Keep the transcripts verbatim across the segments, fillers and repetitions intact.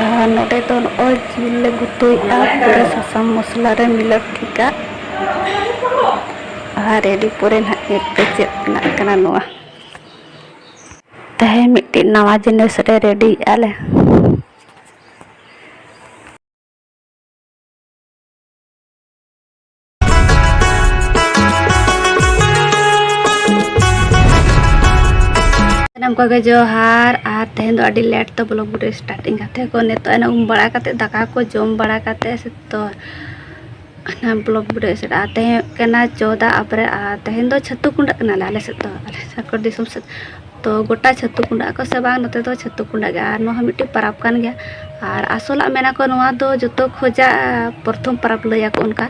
ᱟᱨ ᱱᱚᱰᱮ ᱫᱚ ᱱᱚᱜᱼᱚᱭ ᱡᱤᱞ ᱞᱮ ᱜᱩᱛᱩᱭᱮᱫᱼᱟ, ᱯᱩᱨᱟᱹ ᱥᱟᱥᱟᱝ ᱢᱚᱥᱞᱟ ᱨᱮ ᱢᱤᱞᱟᱹᱴ ᱴᱷᱤᱠᱟ᱾ ᱟᱨ ᱨᱮᱰᱤ ᱯᱚᱨᱮ ᱱᱟᱦᱟᱜ ᱧᱮᱞ ᱯᱮ ᱪᱮᱫ ᱵᱮᱱᱟᱜ ᱠᱟᱱᱟ ᱱᱚᱣᱟ᱾ ᱛᱮᱦᱮᱧ ᱢᱤᱫᱴᱤᱡ ᱱᱟᱣᱟ ᱡᱤᱱᱤᱥ ᱨᱮ ᱨᱮᱰᱤᱭᱮᱫᱼᱟ ᱞᱮ᱾ ᱥᱟᱱᱟᱢ ᱠᱚᱜᱮ ᱡᱚᱦᱟᱨ᱾ ᱟᱨ ᱛᱮᱦᱮᱧ ᱫᱚ ᱟᱹᱰᱤ ᱞᱮᱴ ᱛᱮ ᱵᱞᱚᱜ ᱵᱷᱤᱰᱤᱭᱳ ᱥᱴᱟᱨᱴ ᱤᱧ ᱜᱟᱛᱮ ᱠᱚ᱾ ᱱᱤᱛᱚᱜ ᱮᱱᱟ ᱩᱢ ᱵᱟᱲᱟ ᱠᱟᱛᱮ, ᱫᱟᱠᱟ ᱠᱚ ᱡᱚᱢ ᱵᱟᱲᱟ ᱠᱟᱛᱮ ᱥᱮ ᱛᱚ ᱚᱱᱟ ᱵᱞᱚᱜ ᱵᱷᱤᱰᱤᱭᱳ ᱥᱮᱫ᱾ ᱟᱨ ᱛᱮᱦᱮᱧ ᱦᱩᱭᱩᱜ ᱠᱟᱱᱟ ᱪᱳᱫᱟ ᱟᱯᱨᱮᱞ᱾ ᱟᱨ ᱛᱮᱦᱮᱧ ᱫᱚ ᱪᱷᱟᱹᱛᱩ ᱠᱩᱸᱰᱟᱹᱜ ᱠᱟᱱᱟᱞᱮ ᱟᱞᱮ ᱥᱮᱫ ᱫᱚ, ᱟᱞᱮ ᱥᱟᱠᱚᱨ ᱫᱤᱥᱚᱢ ᱥᱮᱫ᱾ ᱛᱚ ᱜᱚᱴᱟ ᱪᱷᱟᱹᱛᱩ ᱠᱩᱸᱰᱟᱹᱜ ᱟᱠᱚ ᱥᱮ ᱵᱟᱝ, ᱱᱚᱛᱮ ᱫᱚ ᱪᱷᱟᱹᱛᱩ ᱠᱩᱸᱰᱟᱹᱜ ᱜᱮᱭᱟ᱾ ᱟᱨ ᱱᱚᱣᱟ ᱦᱚᱸ ᱢᱤᱫᱴᱤᱡ ᱯᱚᱨᱚᱵᱽ ᱠᱟᱱ ᱜᱮᱭᱟ᱾ ᱟᱨ ᱟᱥᱚᱞᱟᱜ ᱢᱮᱱᱟ ᱠᱚ ᱱᱚᱣᱟ ᱫᱚ ᱡᱚᱛᱚ ᱠᱷᱚᱡᱟᱜ ᱯᱨᱚᱛᱷᱚᱢ ᱯᱚᱨᱚᱵᱽ ᱞᱟᱹᱭᱟᱠᱚ ᱚᱱᱠᱟ᱾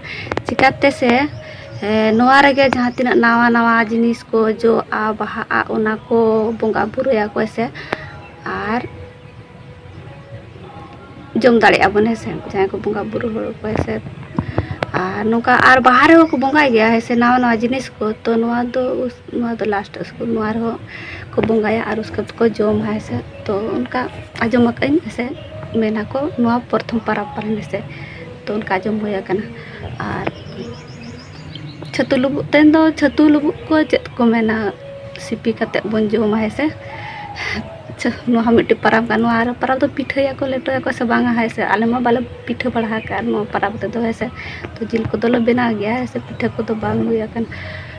ᱪᱤᱠᱟᱹᱛᱮ ᱥᱮ, ᱮ, ᱱᱚᱣᱟ ᱨᱮᱜᱮ ᱡᱟᱦᱟᱸ ᱛᱤᱱᱟᱹᱜ ᱱᱟᱣᱟ ᱱᱟᱣᱟ ᱡᱤᱱᱤᱥ ᱠᱚ ᱡᱚᱜᱼᱟ, ᱵᱟᱦᱟᱜᱼᱟ, ᱚᱱᱟ ᱠᱚ ᱵᱚᱸᱜᱟ ᱵᱩᱨᱩᱭᱟᱠᱚ ᱥᱮ᱾ ᱟᱨ ᱡᱚᱢ ᱫᱟᱲᱮᱭᱟᱜᱼᱟ ᱵᱚᱱ, ᱦᱮᱸ ᱥᱮ, ᱡᱟᱦᱟᱸᱭ ᱠᱚ ᱵᱚᱸᱜᱟ ᱵᱩᱨᱩ ᱦᱚᱲ ᱠᱚ, ᱦᱮᱸ ᱥᱮ᱾ ᱟᱨ ᱱᱚᱝᱠᱟ ᱟᱨ ᱵᱟᱦᱟ ᱨᱮᱦᱚᱸ ᱠᱚ ᱵᱚᱸᱜᱟᱭ ᱜᱮᱭᱟ, ᱦᱮᱸ ᱥᱮ, ᱱᱟᱣᱟ ᱱᱟᱣᱟ ᱡᱤᱱᱤᱥ ᱠᱚ᱾ ᱛᱚ ᱱᱚᱣᱟ ᱫᱚ ᱩᱥ-, ᱱᱚᱣᱟ ᱫᱚ ᱞᱟᱥᱴ ᱥᱠᱩᱞ, ᱱᱚᱣᱟ ᱨᱮᱦᱚᱸ ᱠᱚ ᱵᱚᱸᱜᱟᱭᱟ ᱟᱨ ᱩᱥᱠᱮ ᱵᱟᱫᱽ ᱠᱚ ᱡᱚᱢᱟ, ᱦᱮᱸ ᱥᱮ᱾ ᱛᱚ ᱚᱱᱠᱟ ᱟᱸᱡᱚᱢ ᱟᱠᱟᱫᱟᱹᱧ, ᱦᱮᱸ ᱥᱮ, ᱢᱮᱱᱟ ᱠᱚ ᱱᱚᱣᱟ ᱯᱨᱚᱛᱷᱚᱢ ᱯᱚᱨᱚᱵᱽ ᱯᱟᱞᱮᱱ, ᱦᱮᱸ ᱥᱮ᱾ ᱛᱚ ᱚᱱᱠᱟ ᱟᱸᱡᱚᱢ ᱦᱩᱭ ᱟᱠᱟᱱᱟ᱾ ᱟᱨ ᱪᱷᱟᱹᱛᱩ ᱞᱩᱵᱩᱜ, ᱛᱮᱦᱮᱧ ᱫᱚ ᱪᱷᱟᱹᱛᱩ ᱞᱩᱵᱩᱜ ᱠᱚ ᱪᱮᱫ ᱠᱚ ᱢᱮᱱᱟ, ᱥᱤᱯᱤ ᱠᱟᱛᱮᱫ ᱵᱚᱱ ᱡᱚᱢᱟ, ᱦᱮᱸ ᱥᱮ᱾ ᱟᱪᱪᱷᱟ, ᱱᱚᱣᱟ ᱦᱚᱸ ᱢᱤᱫᱴᱤᱡ ᱯᱚᱨᱚᱵᱽ ᱠᱟᱱᱟ᱾ ᱱᱚᱣᱟ ᱯᱚᱨᱚᱵᱽ ᱫᱚ ᱯᱤᱴᱷᱟᱹᱭᱟᱠᱚ, ᱞᱮᱴᱚᱭᱟᱠᱚ ᱥᱮ ᱵᱟᱝᱟ, ᱦᱮᱸ ᱥᱮ? ᱟᱞᱮ ᱢᱟ ᱵᱟᱞᱮ ᱯᱤᱴᱷᱟᱹ ᱵᱟᱲᱟ ᱟᱠᱟᱫ ᱱᱚᱣᱟ ᱯᱚᱨᱚᱵᱽ ᱨᱮᱫᱚ, ᱦᱮᱸ ᱥᱮ᱾ ᱛᱚ ᱡᱤᱞ ᱠᱚᱫᱚᱞᱮ ᱵᱮᱱᱟᱣ ᱜᱮᱭᱟ, ᱦᱮᱸ ᱥᱮ? ᱯᱤᱴᱷᱟᱹ ᱠᱚᱫᱚ ᱵᱟᱝ ᱦᱩᱭ ᱟᱠᱟᱱᱟ᱾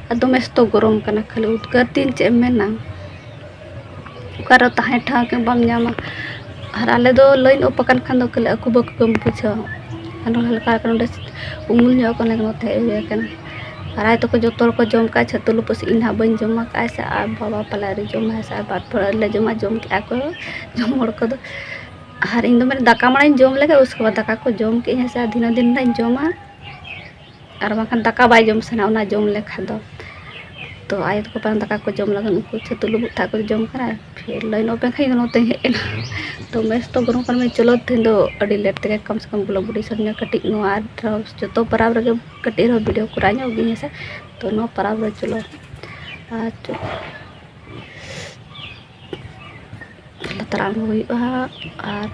ᱟᱨ ᱫᱚᱢᱮ ᱥᱚᱠᱛᱚ ᱜᱚᱨᱚᱢ ᱠᱟᱱᱟ, ᱠᱷᱟᱹᱞᱤ ᱩᱫᱽᱜᱟᱹᱨ ᱫᱤᱱ ᱪᱮᱫ ᱮᱢ ᱢᱮᱱᱟ, ᱚᱠᱟᱨᱮ ᱛᱟᱦᱮᱸ ᱴᱷᱟᱶ ᱜᱮ ᱵᱟᱢ ᱧᱟᱢᱟ᱾ ᱟᱨ ᱟᱞᱮ ᱫᱚ ᱞᱟᱭᱤᱱ ᱚᱯᱷ ᱟᱠᱟᱱ ᱠᱷᱟᱱ ᱫᱚ ᱠᱷᱟᱹᱞᱤ ᱟᱹᱠᱩ ᱵᱟᱹᱠᱩ ᱜᱮᱢ ᱵᱩᱡᱷᱟᱹᱣᱟ᱾ ᱟᱨ ᱱᱚᱰᱮ ᱦᱟᱞᱠᱟ ᱦᱟᱞᱠᱟ ᱱᱚᱰᱮ ᱩᱢᱩᱞ ᱧᱚᱜ ᱠᱟᱱᱟ, ᱱᱚᱛᱮ ᱦᱮᱡ ᱦᱩᱭ ᱟᱠᱟᱱᱟ᱾ ᱟᱨ ᱟᱭ ᱛᱟᱠᱚ ᱡᱚᱛᱚ ᱦᱚᱲ ᱠᱚ ᱡᱚᱢ ᱠᱟᱜᱼᱟ ᱪᱷᱟᱹᱛᱩ ᱞᱩᱵᱩᱜ, ᱥᱮ ᱤᱧ ᱦᱟᱸᱜ ᱵᱟᱹᱧ ᱡᱚᱢ ᱟᱠᱟᱫᱼᱟ ᱥᱮ, ᱟᱨ ᱵᱟᱵᱟ ᱯᱟᱞᱮ ᱟᱹᱣᱨᱤ ᱡᱚᱢᱟᱭ ᱥᱮ, ᱟᱨ ᱵᱟᱨ ᱯᱮ ᱦᱚᱲ ᱞᱮ ᱡᱚᱢᱟ, ᱡᱚᱢ ᱠᱮᱜᱼᱟ ᱠᱚ ᱡᱚᱢ ᱦᱚᱲ ᱠᱚᱫᱚ᱾ ᱟᱨ ᱤᱧ ᱫᱚ ᱢᱟᱱᱮ ᱫᱟᱠᱟ ᱢᱟᱲᱟᱝ ᱤᱧ ᱡᱚᱢ ᱞᱮᱜᱮ, ᱩᱥᱠᱮ ᱵᱟᱫᱽ ᱫᱟᱠᱟ ᱠᱚ ᱡᱚᱢ ᱠᱮᱜᱼᱟᱹᱧ ᱦᱮᱸ ᱥᱮ, ᱟᱨ ᱫᱷᱤᱱᱟᱹ ᱫᱤᱱ ᱫᱚᱧ ᱡᱚᱢᱟ᱾ ᱟᱨ ᱵᱟᱝᱠᱷᱟᱱ ᱫᱟᱠᱟ ᱵᱟᱭ ᱡᱚᱢ ᱥᱟᱱᱟ ᱚᱱᱟ ᱡᱚᱢ ᱞᱮᱠᱷᱟᱱ ᱫᱚ᱾ ᱛᱚ ᱟᱭᱳ ᱛᱟᱠᱚ ᱯᱟᱞᱮᱱ ᱫᱟᱠᱟ ᱠᱚ ᱡᱚᱢ ᱞᱟᱹᱜᱤᱫ ᱩᱱᱠᱩ ᱪᱷᱟᱹᱛᱩ ᱞᱩᱵᱩᱜ ᱛᱟᱜ ᱠᱚ ᱡᱚᱢ ᱠᱟᱱᱟ, ᱯᱷᱤᱨ ᱞᱟᱭᱤᱱ ᱚᱯᱷ ᱮᱱ ᱠᱷᱟᱱ ᱤᱧ ᱫᱚ ᱱᱚᱛᱮᱧ ᱦᱮᱡ ᱮᱱᱟ᱾ ᱛᱚ ᱢᱮᱥ ᱛᱚ ᱜᱚᱨᱚᱢ ᱠᱟᱱ ᱢᱮ, ᱪᱚᱞᱚ ᱛᱮᱦᱮᱧ ᱫᱚ ᱟᱹᱰᱤ ᱞᱮᱴ ᱛᱮᱜᱮ ᱠᱚᱢ ᱥᱮ ᱠᱚᱢ ᱵᱞᱚᱜ ᱵᱷᱤᱰᱤᱭᱳ ᱥᱟᱹᱨᱤᱧᱟ ᱠᱟᱹᱴᱤᱡ᱾ ᱱᱚᱣᱟ ᱟᱨ ᱡᱚᱛᱚ ᱯᱚᱨᱚᱵᱽ ᱨᱮᱜᱮ ᱠᱟᱹᱴᱤᱡ ᱨᱮᱦᱚᱸ ᱵᱷᱤᱰᱤᱭᱳ ᱠᱚᱨᱟᱣ ᱧᱚᱜ ᱜᱤᱧ ᱦᱮᱸ ᱥᱮ᱾ ᱛᱚ ᱱᱚᱣᱟ ᱯᱚᱨᱚᱵᱽ ᱨᱮ ᱪᱚᱞᱚ ᱟᱨ ᱪᱚ-, ᱞᱟᱛᱟᱨ ᱟᱬᱜᱚ ᱦᱩᱭᱩᱜᱼᱟ᱾ ᱟᱨ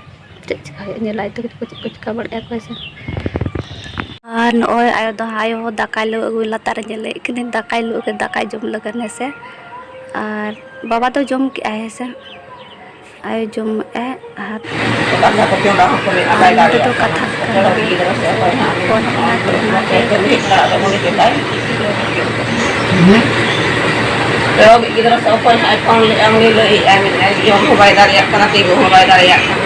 ᱪᱮᱫ ᱪᱤᱠᱟ ᱦᱩᱭᱩᱜᱼᱟ, ᱧᱮᱞᱟᱭ ᱛᱟᱠᱚ ᱪᱮᱫ ᱠᱚ ᱪᱤᱠᱟ ᱵᱟᱲᱟᱭᱟ ᱠᱚ ᱦᱮᱸ ᱥᱮ᱾ ᱟᱨ ᱱᱚᱜᱼᱚᱭ ᱟᱭᱳ ᱫᱚ, ᱟᱭᱳ ᱦᱚᱸ ᱫᱟᱠᱟᱭ ᱞᱩ ᱟᱹᱜᱩ, ᱞᱟᱛᱟᱨ ᱨᱮ ᱧᱮᱞᱮᱫ ᱠᱤᱱᱟᱹᱧ ᱫᱟᱠᱟᱭ ᱞᱩ ᱟᱹᱜᱩ, ᱫᱟᱠᱟᱭ ᱡᱚᱢ ᱞᱟᱹᱜᱤᱫ ᱦᱮᱸ ᱥᱮ᱾ ᱟᱨ ᱵᱟᱵᱟ ᱫᱚ ᱡᱚᱢ ᱠᱮᱜᱼᱟᱭ ᱦᱮᱸ ᱥᱮ᱾ ᱟᱭᱳ ᱡᱚᱢ ᱮ ᱟᱨ ᱟᱨ ᱱᱚᱰᱮ ᱫᱚ ᱠᱟᱛᱷᱟ ᱠᱟᱱᱟ ᱯᱷᱳᱱ ᱠᱟᱱᱟ ᱛᱚ ᱚᱱᱟᱛᱮ ᱨᱚᱲ ᱜᱤᱫᱽᱨᱟᱹ ᱥᱮ ᱚᱠᱚᱭ ᱦᱟᱸᱜ ᱮ ᱯᱷᱳᱱ ᱞᱮᱫᱼᱟ, ᱩᱱᱤ ᱞᱟᱹᱭᱮᱫᱼᱟᱭ, ᱢᱮᱱᱮᱫᱼᱟᱭ, ᱡᱚᱢ ᱦᱚᱸ ᱵᱟᱭ ᱫᱟᱲᱮᱭᱟᱜ ᱠᱟᱱᱟ, ᱛᱤᱸᱜᱩ ᱦᱚᱸ ᱵᱟᱭ ᱫᱟᱲᱮᱭᱟᱜ ᱠᱟᱱᱟ᱾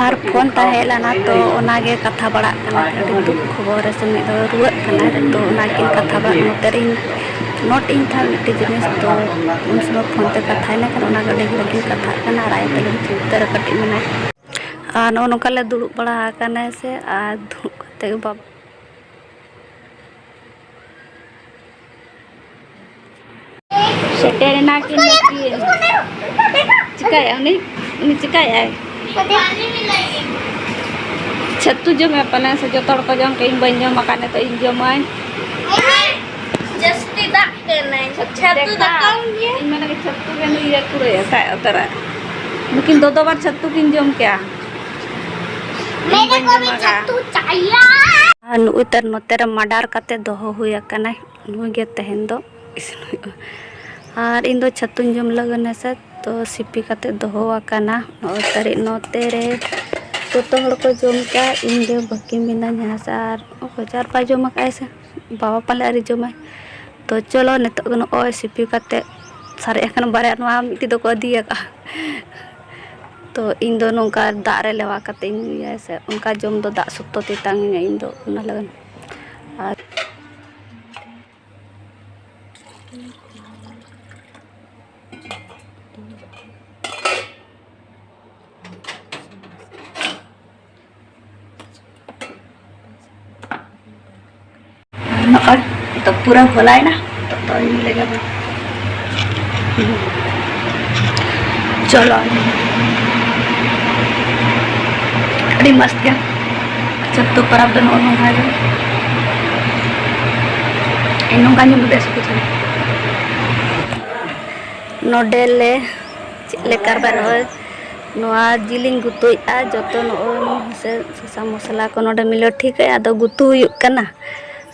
ᱟᱨ ᱯᱷᱳᱱ ᱛᱟᱦᱮᱸ ᱞᱮᱱᱟ, ᱛᱚ ᱚᱱᱟᱜᱮ ᱠᱟᱛᱷᱟ ᱵᱟᱲᱟᱜ ᱠᱟᱱᱟ᱾ ᱟᱹᱰᱤ ᱫᱩᱠ ᱠᱷᱚᱵᱚᱨ ᱨᱮ ᱥᱮ ᱢᱤᱫ ᱫᱚ ᱨᱩᱣᱟᱹᱜ ᱠᱟᱱᱟ, ᱛᱚ ᱚᱱᱟᱠᱤᱱ ᱠᱟᱛᱷᱟ ᱵᱟᱲᱟᱜ ᱱᱚᱛᱮ ᱨᱤᱧ ᱱᱳᱴ ᱤᱧ ᱛᱟᱦᱮᱸᱫ ᱢᱤᱫᱴᱮᱡ ᱡᱤᱱᱤᱥ, ᱛᱚ ᱩᱱ ᱥᱚᱢᱚᱭ ᱯᱷᱳᱱ ᱛᱮ ᱠᱟᱛᱷᱟᱭᱮᱱᱟ, ᱠᱷᱟᱱ ᱚᱱᱟ ᱜᱟᱹᱰᱤ ᱜᱮ ᱠᱤᱱ ᱠᱟᱛᱷᱟᱜ ᱠᱟᱱᱟ ᱟᱨ ᱟᱭᱳ ᱛᱟᱹᱞᱤᱧ ᱪᱤᱱᱛᱟᱹ ᱨᱮ ᱠᱟᱹᱴᱤᱡ ᱢᱮᱱᱟᱭ᱾ ᱟᱨ ᱱᱚᱜᱼᱚ ᱱᱚᱝᱠᱟ ᱞᱮ ᱫᱩᱲᱩᱵ ᱵᱟᱲᱟ ᱟᱠᱟᱱᱟ ᱥᱮ, ᱟᱨ ᱫᱩᱲᱩᱵ ᱠᱟᱛᱮ ᱜᱮ ᱵᱟᱵᱟ ᱥᱮᱴᱮᱨᱮᱱᱟ ᱠᱤᱱ ᱱᱩᱠᱤᱱ᱾ ᱪᱤᱠᱟᱹᱭᱮᱫᱼᱟ ᱩᱱᱤ? ᱩᱱᱤ ᱪᱤᱠᱟᱹᱭᱮᱫᱼᱟᱭ? ᱪᱷᱟᱹᱛᱩ ᱡᱚᱢᱮᱫ ᱯᱟᱞᱮ ᱥᱮ ᱡᱚᱛᱚ ᱦᱚᱲ ᱠᱚ ᱡᱚᱢ ᱠᱮᱫ, ᱤᱧ ᱵᱟᱹᱧ ᱡᱚᱢ ᱟᱠᱟᱫ, ᱱᱤᱛᱚᱜ ᱤᱧ ᱡᱚᱢᱟᱹᱧ᱾ ᱡᱟᱹᱥᱛᱤ ᱫᱟᱜ ᱠᱟᱱᱟᱭ᱾ ᱪᱷᱟᱹᱛᱩ ᱫᱟᱠᱟ ᱜᱮ᱾ ᱤᱧ ᱢᱮᱱᱟ ᱪᱷᱟᱹᱛᱩ ᱜᱮ ᱱᱩᱭ ᱤᱭᱟᱹ ᱠᱩᱲᱟᱹᱭᱟ ᱥᱟᱭ ᱩᱛᱟᱹᱨᱟ᱾ ᱱᱩᱠᱤᱱ ᱫᱚ ᱫᱚ ᱵᱟᱨ ᱪᱷᱟᱹᱛᱩ ᱠᱤᱱ ᱡᱚᱢ ᱠᱮᱜᱼᱟ᱾ ᱢᱮᱨᱮ ᱠᱚ ᱵᱟᱹᱧ ᱡᱚᱢ ᱵᱷᱤ ᱟᱠᱟᱫ᱾ ᱪᱷᱟᱹᱛᱩ ᱪᱟᱦᱤᱭᱟ᱾ ᱟᱨ ᱱᱩᱜᱼᱩᱭ ᱛᱟᱨ ᱱᱚᱛᱮ ᱨᱮ ᱢᱟᱰᱟᱨ ᱠᱟᱛᱮ ᱫᱚᱦᱚ ᱦᱩᱭ ᱟᱠᱟᱱᱟᱭ᱾ ᱱᱩᱭ ᱜᱮ ᱛᱮᱦᱮᱧ ᱫᱚ ᱤᱥᱤᱱ ᱦᱩᱭᱩᱜᱼᱟ᱾ ᱟᱨ ᱤᱧ ᱫᱚ ᱪᱷᱟᱹᱛᱩᱧ ᱡᱚᱢ ᱞᱟᱹᱜᱤᱫ ᱦᱮᱸ ᱥᱮ, ᱛᱚ ᱥᱤᱯᱤ ᱠᱟᱛᱮ ᱫᱚᱦᱚ ᱟᱠᱟᱱᱟ᱾ ᱱᱚᱜᱼᱚᱭ ᱛᱟᱹᱨᱤᱡ ᱱᱚᱛᱮ ᱨᱮ ᱡᱚᱛᱚ ᱦᱚᱲ ᱠᱚ ᱡᱚᱢ ᱠᱮᱜᱼᱟ, ᱤᱧ ᱜᱮ ᱵᱟᱹᱠᱤ ᱢᱤᱱᱟᱹᱧᱟ ᱦᱮᱸ ᱥᱮ᱾ ᱟᱨ ᱚᱠᱚᱭ ᱪᱚ ᱟᱨ ᱵᱟᱭ ᱡᱚᱢ ᱟᱠᱟᱫ ᱥᱮ, ᱵᱟᱵᱟ ᱯᱟᱞᱮ ᱟᱹᱣᱨᱤ ᱡᱚᱢᱟᱭ᱾ ᱛᱚ ᱪᱚᱞᱚ ᱱᱤᱛᱚᱜ ᱫᱚ ᱱᱚᱜᱼᱚᱭ ᱥᱤᱯᱤ ᱠᱟᱛᱮ ᱥᱟᱨᱮᱡ ᱟᱠᱟᱱᱟ ᱵᱟᱨᱭᱟ, ᱱᱚᱣᱟ ᱢᱤᱫᱴᱤᱡ ᱫᱚᱠᱚ ᱤᱫᱤ ᱟᱠᱟᱫᱼᱟ᱾ ᱛᱚ ᱤᱧ ᱫᱚ ᱱᱚᱝᱠᱟ ᱫᱟᱜ ᱨᱮ ᱞᱮᱣᱟ ᱠᱟᱛᱮ ᱤᱧ ᱧᱩᱭᱟ ᱥᱮ, ᱚᱱᱠᱟ ᱡᱚᱢ ᱫᱚ ᱫᱟᱜ ᱥᱚᱠᱛᱚ ᱛᱮᱛᱟᱝ ᱤᱧᱟ ᱤᱧ ᱫᱚ ᱚᱱᱟ ᱞᱟᱹᱜᱤᱫ᱾ ᱟᱨ ᱱᱚᱜᱼᱚᱭ ᱱᱤᱛᱚᱜ ᱯᱩᱨᱟᱹ ᱜᱚᱞᱟᱭᱮᱱᱟ᱾ ᱱᱤᱛᱚᱜ ᱫᱚ ᱧᱩ ᱞᱮᱜᱮ ᱵᱚᱱ᱾ ᱪᱚᱞᱚ, ᱟᱹᱰᱤ ᱢᱚᱡᱽ ᱜᱮ᱾ ᱪᱷᱟᱹᱛᱩ ᱯᱚᱨᱚᱵᱽ ᱫᱚ ᱱᱚᱜᱼᱚ ᱱᱚᱝᱠᱟ ᱜᱮ᱾ ᱤᱧ ᱱᱚᱝᱠᱟ ᱧᱩ ᱵᱮᱥ ᱵᱩᱡᱷᱟᱹᱣᱟ᱾ ᱱᱚᱰᱮ ᱞᱮ ᱪᱮᱫ ᱞᱮᱠᱟ ᱵᱟᱱᱟᱣᱟ᱾ ᱱᱚᱣᱟ ᱡᱤᱞᱤᱧ ᱜᱩᱛᱩᱭᱮᱫᱼᱟ, ᱡᱚᱛᱚ ᱱᱚᱜᱼᱚᱭ ᱥᱟᱥᱟᱝ ᱢᱚᱥᱞᱟ ᱠᱚ ᱱᱚᱰᱮ ᱢᱤᱞᱟᱹᱣ ᱴᱷᱤᱠ ᱮᱫᱼᱟ᱾ ᱟᱫᱚ ᱜᱩᱛᱩ ᱦᱩᱭᱩᱜ ᱠᱟᱱᱟ᱾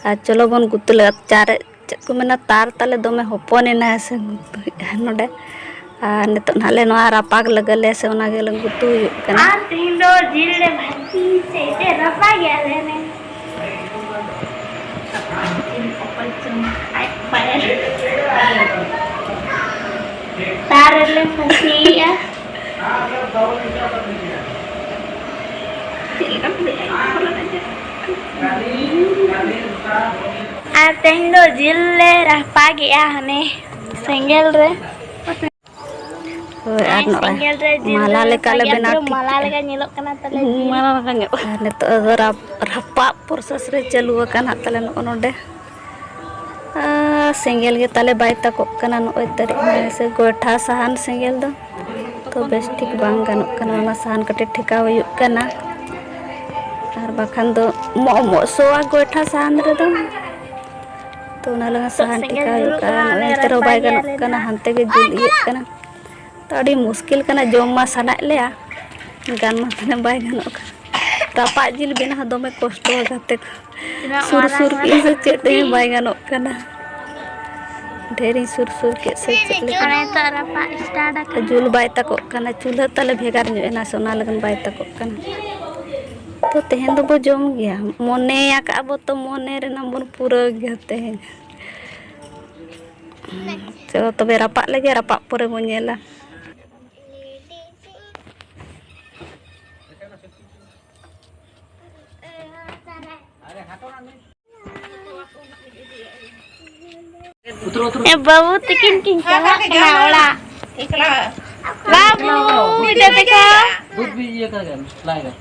ᱟᱨ ᱪᱚᱞᱚ ᱵᱚᱱ ᱜᱩᱛᱩ ᱞᱮᱜᱟ᱾ ᱪᱟᱨ ᱪᱮᱫ ᱠᱚ ᱢᱮᱱᱟ, ᱛᱟᱨ ᱛᱟᱞᱮ ᱫᱚᱢᱮ ᱦᱚᱯᱚᱱ ᱮᱱᱟ ᱥᱮ ᱜᱩᱛᱩᱭᱮᱫᱼᱟ ᱱᱚᱰᱮ᱾ ᱟᱨ ᱱᱤᱛᱚᱜ ᱱᱟᱦᱟᱜ ᱞᱮ ᱱᱚᱣᱟ ᱨᱟᱯᱟᱜᱽ ᱞᱟᱹᱜᱤᱫ ᱞᱮ ᱥᱮ ᱚᱱᱟ ᱜᱮᱞᱮ ᱜᱩᱛᱩ ᱦᱩᱭᱩᱜ ᱠᱟᱱᱟ᱾ ᱟᱨ ᱛᱮᱦᱮᱧ ᱫᱚ ᱡᱤᱞ ᱞᱮ ᱵᱷᱟᱹᱡᱤ ᱥᱮ ᱪᱮᱫ ᱨᱟᱯᱟᱜᱮᱜᱼᱟ ᱞᱮ ᱱᱮ᱾ ᱡᱤᱞ ᱚᱠᱚᱭ ᱪᱚᱝ ᱟᱡ ᱵᱟᱭ ᱛᱟᱨ ᱨᱮᱞᱮ ᱯᱷᱟᱹᱥᱤᱭᱮᱜᱼᱟ᱾ ᱪᱮᱫ ᱞᱮᱠᱟᱢ ᱞᱟᱹᱭᱟ? ᱟᱨ ᱛᱮᱦᱮᱧ ᱫᱚ ᱡᱤᱞ ᱞᱮ ᱨᱟᱯᱟᱜᱮᱜᱼᱟ ᱦᱟᱱᱮ ᱥᱮᱸᱜᱮᱞ ᱨᱮ᱾ ᱦᱳᱭ, ᱟᱨ ᱦᱮᱸ, ᱱᱚᱜᱼᱚᱭ ᱥᱮᱸᱜᱮᱞ ᱨᱮ ᱡᱤᱞ ᱢᱟᱞᱟ ᱞᱮᱠᱟ ᱞᱮ ᱥᱮᱸᱜᱮᱞ ᱵᱮᱱᱟᱣ ᱯᱩᱨᱟᱹ ᱴᱷᱤᱠ ᱢᱟᱞᱟ ᱠᱮᱜᱼᱟ᱾ ᱞᱮᱠᱟ ᱧᱮᱞᱚᱜ ᱠᱟᱱᱟ ᱛᱟᱞᱮ ᱡᱤᱞ᱾ ᱢᱟᱞᱟ ᱞᱮᱠᱟ ᱧᱮᱞᱚᱜ ᱠᱟᱱᱟ᱾ ᱟᱨ ᱱᱤᱛᱚᱜ ᱫᱚ ᱨᱟᱯ-, ᱨᱟᱯᱟᱜ process ᱨᱮ ᱪᱟᱹᱞᱩ ᱟᱠᱟᱱ ᱦᱟᱸᱜ ᱛᱟᱞᱮ ᱱᱚᱜᱼᱚ ᱱᱚᱰᱮ᱾ ᱟᱨ ᱥᱮᱸᱜᱮᱞ ᱜᱮ ᱛᱟᱞᱮ ᱵᱟᱭ ᱛᱟᱠᱚᱜ ᱠᱟᱱᱟ ᱱᱚᱜᱼᱚᱭ ᱛᱟᱹᱨᱤᱡ ᱢᱟ, ᱥᱮ ᱜᱚᱭᱴᱷᱟ ᱥᱟᱦᱟᱱ ᱥᱮᱸᱜᱮᱞ ᱫᱚ᱾ ᱛᱚ ᱵᱮᱥ ᱴᱷᱤᱠ ᱵᱟᱝ ᱜᱟᱱᱚᱜ ᱠᱟᱱᱟ, ᱚᱱᱟ ᱥᱟᱦᱟᱱ ᱠᱟᱹᱴᱤᱡ ᱴᱷᱮᱠᱟᱣ ᱦᱩᱭᱩᱜ ᱠᱟᱱᱟ, ᱟᱨ ᱵᱟᱠᱷᱟᱱ ᱫᱚ ᱢᱚᱜ ᱢᱚᱜ ᱥᱚᱣᱟ ᱜᱚᱭᱴᱷᱟ ᱥᱟᱦᱟᱱ ᱨᱮᱫᱚ᱾ ᱛᱚ ᱚᱱᱟ ᱞᱟᱹᱜᱤᱫ ᱥᱟᱦᱟᱱ ᱥᱮᱸᱜᱮᱞ ᱴᱷᱮᱠᱟᱣ ᱦᱩᱭᱩᱜ ᱡᱩᱞᱩᱜ ᱠᱟᱱᱟ, ᱠᱟᱱᱟ, ᱱᱚᱜᱼᱚᱭ ᱮᱱᱛᱮ ᱨᱮᱦᱚᱸ ᱵᱟᱭ ᱨᱟᱯᱟᱜᱮᱜᱼᱟ ᱜᱟᱱᱚᱜ ᱞᱮ ᱠᱟᱱᱟ, ᱱᱟᱜ᱾ ᱦᱟᱱᱛᱮ ᱜᱮ ᱡᱩᱞ ᱤᱭᱟᱹᱜ ᱠᱟᱱᱟ᱾ ᱛᱚ ᱟᱹᱰᱤ ᱢᱩᱥᱠᱤᱞ ᱠᱟᱱᱟ, ᱡᱚᱢ ᱢᱟ ᱥᱟᱱᱟᱭᱮᱫ ᱞᱮᱭᱟ, ᱜᱟᱱ ᱢᱟ ᱛᱟᱦᱞᱮ ᱵᱟᱭ ᱜᱟᱱᱚᱜ ᱠᱟᱱᱟ᱾ ᱨᱟᱯᱟᱜ ᱡᱤᱞ ᱵᱮᱱᱟᱣ ᱦᱚᱸ ᱫᱚᱢᱮ ᱠᱚᱥᱴᱚᱣᱟ ᱜᱟᱛᱮ ᱠᱚ᱾ ᱛᱤᱱᱟᱹᱜ ᱥᱩᱨ ᱢᱟᱨᱟᱝ ᱥᱩᱨ ᱢᱟᱨᱟᱝ ᱠᱮᱫ ᱥᱮ ᱪᱮᱫ ᱛᱮᱦᱚᱸ ᱵᱟᱭ ᱜᱟᱱᱚᱜ ᱠᱟᱱᱟ᱾ ᱰᱷᱮᱨᱤᱧ ᱥᱩᱨ ᱥᱩᱨ ᱠᱮᱫ ᱥᱮ ᱪᱮᱫ ᱞᱮᱠᱟ᱾ ᱚᱱᱮ ᱛᱚ ᱨᱟᱯᱟᱜ start ᱟᱠᱟᱱᱟ᱾ ᱡᱩᱞ ᱵᱟᱭ ᱛᱟᱠᱚᱜ ᱠᱟᱱᱟ, ᱪᱩᱞᱦᱟᱹ ᱛᱟᱞᱮ ᱵᱷᱮᱜᱟᱨ ᱧᱚᱜ ᱮᱱᱟ ᱥᱮ ᱚᱱᱟ ᱞᱟᱹᱜᱤᱫ ᱵᱟᱭ ᱛᱟᱠᱚᱜ ᱠᱟᱱᱟ᱾ ᱛᱚ ᱛᱮᱦᱮᱧ ᱫᱚᱵᱚ ᱡᱚᱢ ᱜᱮᱭᱟ, ᱢᱚᱱᱮ ᱟᱠᱟᱫᱼᱟ ᱵᱚ ᱛᱚ ᱢᱚᱱᱮ ᱨᱮᱱᱟᱜ ᱵᱚᱱ ᱯᱩᱨᱟᱹᱣ ᱜᱮᱭᱟ ᱛᱮᱦᱮᱧ᱾ ᱪᱚᱞᱚ ᱛᱚᱵᱮ ᱨᱟᱯᱟᱜ ᱞᱮᱜᱮ, ᱨᱟᱯᱟᱜ ᱯᱚᱨᱮ ᱵᱚᱱ ᱧᱮᱞᱟ᱾ ᱮ ᱵᱟᱹᱵᱩ ᱛᱤᱠᱤᱱ ᱠᱤᱱ ᱪᱟᱞᱟᱜ ᱠᱟᱱᱟ ᱚᱲᱟᱜ᱾ ᱮᱠᱞᱟ᱾ ᱵᱟᱹᱵᱩ, ᱤᱴᱟᱹ ᱛᱮᱠᱚ᱾ दूध भी ये कर लाएगा।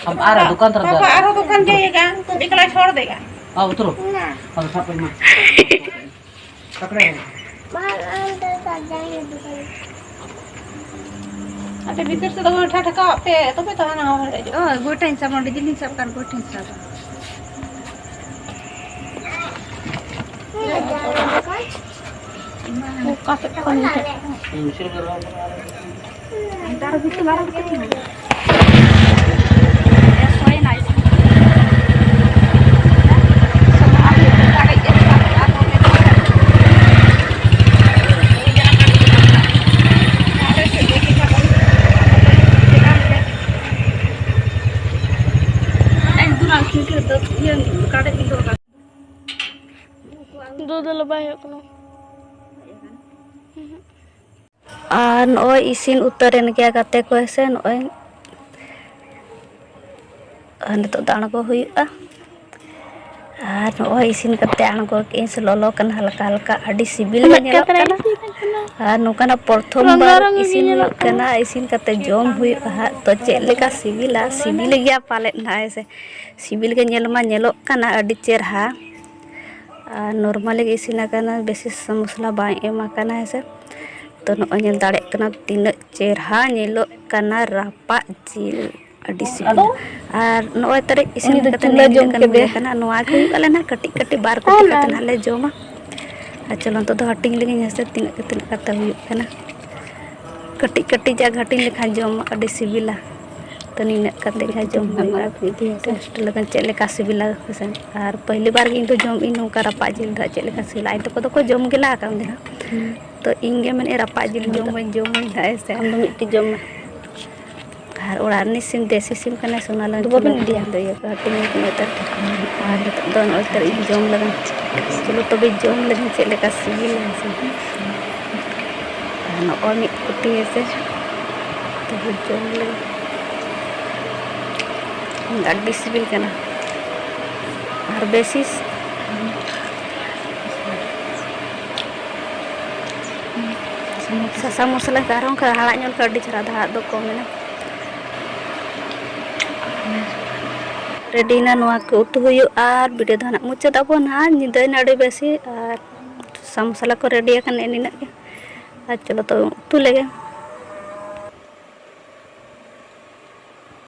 हम आ रहे हैं, दुकान तरफ जा रहे हैं। पापा, आरो दुकान जाइएगा, तुम एकला छोड़ देगा। आओ, उतरो। ना। अब साथ में। पकड़े हैं। बाहर अंदर तक जाएंगे दुकान। ᱟᱯᱮ ᱵᱷᱤᱛᱤᱨ ᱥᱮᱫ ᱫᱚ ᱜᱚᱭᱴᱷᱟ ᱴᱷᱮᱠᱟᱣᱟᱜ ᱯᱮ, ᱛᱚᱵᱮ ᱛᱚ ᱦᱟᱱᱟ ᱦᱚᱸ ᱦᱮᱲᱮᱡᱚᱜᱼᱟ᱾ ᱦᱳᱭ, ᱜᱚᱭᱴᱷᱟᱧ ᱥᱟᱵᱟ, ᱚᱸᱰᱮ ᱡᱤᱞᱤᱧ ᱥᱟᱵ ᱠᱟᱱ ᱜᱚᱭᱴᱷᱟᱧ ᱥᱟᱵᱟ᱾ ᱚᱠᱟ ᱥᱮᱫ ᱠᱷᱚᱱ ᱜᱚᱭᱴᱷᱟ? ᱫᱩ ᱫᱚ ᱞᱟᱵᱟᱭ ᱦᱩᱭᱩᱜ ᱠᱟᱱᱟ᱾ ᱟᱨ ᱱᱚᱜᱼᱚᱭ ᱤᱥᱤᱱ ᱩᱛᱟᱹᱨᱮᱱ ᱜᱮᱭᱟ ᱜᱟᱛᱮ ᱠᱚ, ᱦᱮᱸᱥᱮ᱾ ᱱᱚᱜᱼᱚᱭ ᱟᱨ ᱱᱤᱛᱚᱜ ᱫᱚ ᱟᱬᱜᱚ ᱦᱩᱭᱩᱜᱼᱟ᱾ ᱟᱨ ᱱᱚᱜᱼᱚᱭ ᱤᱥᱤᱱ ᱠᱟᱛᱮ ᱟᱬᱜᱚ ᱠᱮᱫᱟᱹᱧ, ᱥᱮ ᱞᱚᱞᱚ ᱠᱟᱱᱟ ᱦᱟᱞᱠᱟ ᱦᱟᱞᱠᱟ, ᱟᱹᱰᱤ ᱥᱤᱵᱤᱞ ᱜᱮ ᱧᱮᱞᱚᱜ ᱠᱟᱱᱟ᱾ ᱟᱨ ᱱᱚᱝᱠᱟᱱᱟᱜ ᱯᱨᱚᱛᱷᱚᱢ ᱵᱟᱨ ᱤᱥᱤᱱ ᱦᱩᱭᱩᱜ ᱠᱟᱱᱟ᱾ ᱤᱥᱤᱱ ᱠᱟᱛᱮ ᱡᱚᱢ ᱦᱩᱭᱩᱜᱼᱟ ᱦᱟᱸᱜ, ᱛᱚ ᱪᱮᱫ ᱞᱮᱠᱟ ᱥᱤᱵᱤᱞᱟ? ᱥᱤᱵᱤᱞ ᱜᱮᱭᱟ ᱯᱟᱞᱮᱫ ᱱᱟᱦᱟᱜ, ᱦᱮᱸ ᱥᱮ᱾ ᱥᱤᱵᱤᱞ ᱜᱮ ᱧᱮᱞ ᱢᱟ ᱧᱮᱞᱚᱜ ᱠᱟᱱᱟ ᱟᱹᱰᱤ ᱪᱮᱨᱦᱟ᱾ ᱟᱨ normally ᱜᱮ ᱤᱥᱤᱱ ᱟᱠᱟᱱᱟ, ᱵᱮᱥᱤ ᱥᱟ-, ᱢᱚᱥᱞᱟ ᱵᱟᱝ ᱮᱢ ᱟᱠᱟᱱᱟ, ᱦᱮᱸ ᱥᱮ᱾ ᱛᱚ ᱱᱚᱜᱼᱚᱭ ᱧᱮᱞ ᱫᱟᱲᱮᱭᱟᱜ ᱠᱟᱱᱟ ᱛᱤᱱᱟᱹᱜ ᱪᱮᱨᱦᱟ ᱧᱮᱞᱚᱜ ᱠᱟᱱᱟ ᱨᱟᱯᱟᱜ ᱡᱤᱞ, ᱟᱹᱰᱤ ᱥᱤᱵᱤᱞ᱾ ᱟᱨ ᱱᱚᱜᱼᱚᱭ ᱛᱟᱨᱮ ᱤᱥᱤᱱ ᱠᱟᱛᱮ ᱱᱤᱭᱟᱹ ᱡᱚᱢ ᱠᱟᱱᱟ᱾ ᱱᱚᱣᱟ ᱜᱮ ᱦᱩᱭᱩᱜ ᱟᱞᱮ ᱱᱟᱦᱟᱜ ᱠᱟᱹᱴᱤᱡ ᱠᱟᱹᱴᱤᱡ ᱵᱟᱨ ᱠᱩᱴᱤ ᱠᱟᱛᱮ ᱱᱟᱦᱟᱜ ᱞᱮ ᱡᱚᱢᱟ᱾ ᱟᱨ ᱪᱚᱞᱚ ᱱᱤᱛᱚᱜ ᱫᱚ ᱦᱟᱹᱴᱤᱧ ᱞᱮᱜᱤᱧ, ᱦᱮᱸ ᱥᱮ, ᱛᱤᱱᱟᱹᱜ ᱠᱟᱛᱮ ᱦᱩᱭᱩᱜ ᱠᱟᱱᱟ᱾ ᱠᱟᱹᱴᱤᱡ ᱠᱟᱹᱴᱤᱡ ᱡᱟᱜ ᱦᱟᱹᱴᱤᱧ ᱞᱮᱠᱷᱟᱱ ᱡᱚᱢ ᱟᱹᱰᱤ ᱥᱤᱵᱤᱞᱟ᱾ ᱛᱚ ᱱᱤᱱᱟᱹᱜ ᱠᱟᱛᱮ ᱜᱮ ᱡᱚᱢ ᱦᱩᱭᱩᱜᱼᱟ᱾ ᱴᱮᱥᱴ ᱞᱮᱠᱷᱟᱱ ᱪᱮᱫ ᱞᱮᱠᱟ ᱥᱤᱵᱤᱞᱟ ᱯᱟᱥᱮ᱾ ᱟᱨ ᱯᱟᱹᱦᱞᱤ ᱵᱟᱨ ᱜᱮ ᱤᱧ ᱫᱚ ᱡᱚᱢ ᱤᱧ ᱱᱚᱝᱠᱟ ᱨᱟᱯᱟᱜ ᱡᱤᱞ ᱫᱚ ᱦᱟᱸᱜ ᱪᱮᱫ ᱞᱮᱠᱟ ᱥᱤᱵᱤᱞᱟ᱾ ᱟᱡ ᱛᱟᱠᱚ ᱫᱚᱠᱚ ᱡᱚᱢ ᱜᱮ ᱞᱟᱦᱟ ᱠᱟᱜ ᱜᱮ ᱦᱟᱸᱜ᱾ ᱛᱚ ᱤᱧ ᱜᱮ ᱢᱮᱱᱮᱫ ᱨᱟᱯᱟᱜ ᱡᱤᱞ ᱡᱚᱢ ᱢᱟᱹᱧ, ᱡᱚᱢ ᱢᱟᱹᱧ ᱦᱟᱸᱜ, ᱦᱮᱸ ᱥᱮ᱾ ᱟᱢ ᱫᱚ ᱢᱤᱫᱴᱤᱡ ᱡᱚᱢ ᱢᱮ᱾ ᱟᱨ ᱚᱲᱟᱜ ᱨᱤᱱᱤᱡ ᱥᱤᱢ, ᱫᱮᱥᱤ ᱥᱤᱢ ᱠᱟᱱᱟᱭ ᱥᱳᱱᱟᱞᱟᱞ᱾ ᱫᱚ ᱵᱟᱵᱤᱱ ᱤᱫᱤᱭᱟ? ᱫᱚ ᱤᱭᱟᱹ ᱠᱚ ᱦᱟᱹᱴᱤᱧ ᱠᱟᱱᱟ ᱱᱮᱛᱟᱨ᱾ ᱟᱨ ᱱᱤᱛᱚᱜ ᱫᱚ ᱱᱚᱜᱼᱚᱭ ᱛᱟᱨ ᱤᱧ ᱡᱚᱢ ᱞᱮᱜᱮ᱾ ᱪᱚᱞᱚ ᱛᱚᱵᱮ ᱡᱚᱢ ᱞᱮᱜᱮ ᱪᱮᱫ ᱞᱮᱠᱟ ᱥᱤᱵᱤᱞᱟ ᱦᱮᱸ ᱥᱮ᱾ ᱟᱨ ᱱᱚᱜᱼᱚᱭ ᱢᱤᱫ ᱠᱩᱴᱤ ᱦᱮᱸ ᱥᱮ᱾ ᱛᱚᱵᱮ ᱡᱚᱢ ᱞᱮᱜᱮ᱾ ᱟᱹᱰᱤ ᱥᱤᱵᱤᱞ ᱠᱟᱱᱟ᱾ ᱟᱨ ᱵᱮᱥᱤ ᱥᱟᱥᱟᱝ ᱢᱚᱥᱞᱟ ᱠᱚ ᱟᱨᱦᱚᱸ ᱚᱱᱠᱟ ᱦᱟᱲᱦᱟᱫ ᱧᱚᱜ ᱞᱮᱠᱷᱟᱱ ᱟᱹᱰᱤ ᱪᱮᱦᱨᱟ, ᱦᱟᱲᱦᱟᱫ ᱫᱚ ᱠᱚᱢ ᱮᱱᱟ᱾ ᱨᱮᱰᱤᱭᱮᱱᱟ, ᱱᱚᱣᱟ ᱠᱚ ᱩᱛᱩ ᱦᱩᱭᱩᱜᱼᱟ ᱟᱨ video ᱫᱚ ᱱᱟᱜ ᱢᱩᱪᱟᱹᱫ ᱟᱵᱚᱱ ᱦᱟᱸᱜ᱾ ᱧᱤᱫᱟᱹᱭᱮᱱᱟ ᱟᱹᱰᱤ ᱵᱮᱥᱤ ᱟᱨ ᱥᱟᱥᱟᱝ ᱢᱚᱥᱞᱟ ᱠᱚ ᱨᱮᱰᱤ ᱟᱠᱟᱱᱟ ᱱᱤᱱᱟᱹᱜ ᱜᱮ᱾ ᱟᱨ ᱪᱚᱞᱚ ᱛᱚ ᱩᱛᱩ ᱞᱮᱜᱮ᱾